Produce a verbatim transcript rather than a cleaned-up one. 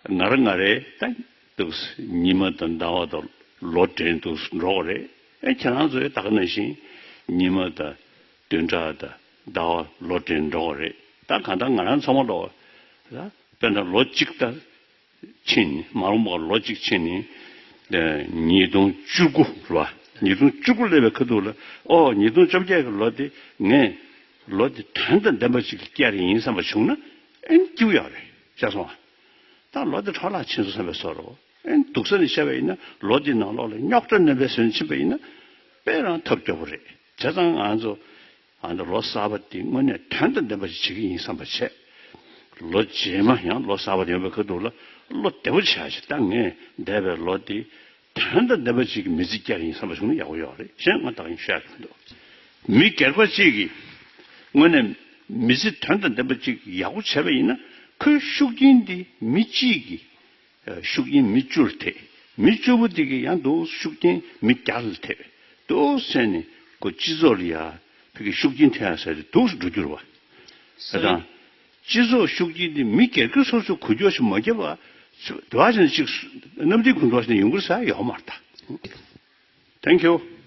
ང་རང་ང་རེ་ད་འདུག་ཉི་མ་དང་ཟླ་བ་དང་ལོ་དྲན་འདུག་འགྲོ་གི་རེད། ཨེ་ཁྱེད་རང་ཚོ་ཡང་ད་ག་ནང་བཞིན་ཉི་མ་དང་བདུན་ཕྲག་དང་ཟླ་བ་ལོ་དྲན་འགྲོ་གི་རེད། ད་གང་ལྟར་ང་རང་ཚང་མ་ལོ་ད་དཔེར་ན་ལོ་གཅིག་ད་ཕྱིན་ནི་མ་རུངས་པ་ལོ་གཅིག་ཕྱིན་ནི་ཉིས་སྟོང་བཅུ་དགུ་ལ་ཉིས་སྟོང་བཅུ་དགུ་སླེབས་པའི་ཁ་ཐུག་ལ་ཨོ་ཉིས་སྟོང་བཅོ་བརྒྱད་ཀྱི་ལོ་དེ་ངས་ལོ་དེ་དོན་དང་ལྡན་པ་ཅིག་བསྐྱལ་ཡིན་བསམ་པ་བྱུང་ན་ཨེ་སྐྱིད་པོ་ཡོད་རེད་ཤག་སོང་ཨ། ད་ལོ་འདི་འཕྲོ་བརླག་ཕྱིན་སོང་བསམ་པའི་བཟོ་འདྲ། ཨེ་སྡུག་ས་ནས་བཤད་པ་ཡིན་ན་ལོ་འདི་ནང་ལོགས་ལ་རྙོག་དྲ་རྣམ་པའི་ཟོན་ཕྱིན་པ་ཡིན་ན་དཔེ་རང་ཐབས་སྐྱོ་པོ་རེད། བྱས་ཙང་ང་ཚོ་ཨ་ནི་ལོ་གསར་པ་འདི་དངོས་གནས་དོན་དང་ལྡན་པ་ཞིག་བྱེད་ཀྱི་ཡིན་བསམ་པ་བྱས། ལོ་རྗེས་མ་ཡང་ལོ་གསར་པ་ཡོང་བའི་ཁ་ཐུག་ལ་བློ་བདེ་པོ་བྱས་ཤིག་ད་ངས་འདས་པའི་ལོ་འདི་དོན་དང་ལྡན་པ་ཞིག་གི་མི་ཚེ་བསྐྱལ་ཡིན་བསམ་པ་བྱུང་ན་ཡག་པོ་ཡོད་རེད། གཞན་ང་ད་གིན་བཤད་ཀྱི་མི་འདུག་མི་སྒེར་པ་གཅིག་གིས་དངོས་གནས་མི་ཚེ་དོན་དང་ལྡན་པ་ཅིག་ཡག་པོ་བྱས་པ་ཡིན་ན་ཁོའི་ཤུགས་རྐྱེན་འདི་མི་གཅིག་གིས་ཤུགས་རྐྱེན་མི་བཅུ་ལ་ཐེབས། མི་བཅུ་པོ་དེ་གིས་ཡང་འདུག་ཤུགས་རྐྱེན་མི་བརྒྱ་ལ་ཐེབས། འདུག་བྱས་ནས་ཁོ་སྤྱི་ཚོགས་ལ་ཡ་ཕ་གི་ཤུགས་རྐྱེན་ཐེབས་ཡ་ཟེར་དེ་འདུག་སེ་འགྲོ་རྒྱུ་རེད་བ། དེ་དང་སྤྱི་ཚོགས་ཤུགས་རྐྱེན་དེ་མི་སྒེར་གྱི་སོ་སོའི་འགུལ་སྐྱོད་ཞིག་མ་བརྒྱབ་པ་དེ་བ་ཅན་ཅིག་གནམ་བདེ་དགུན་འདུག་བྱས་ནས་ཡོང་གི་རེད་ཟེར་ཡ་ཡོད་མ་རེད་ད། Thank you.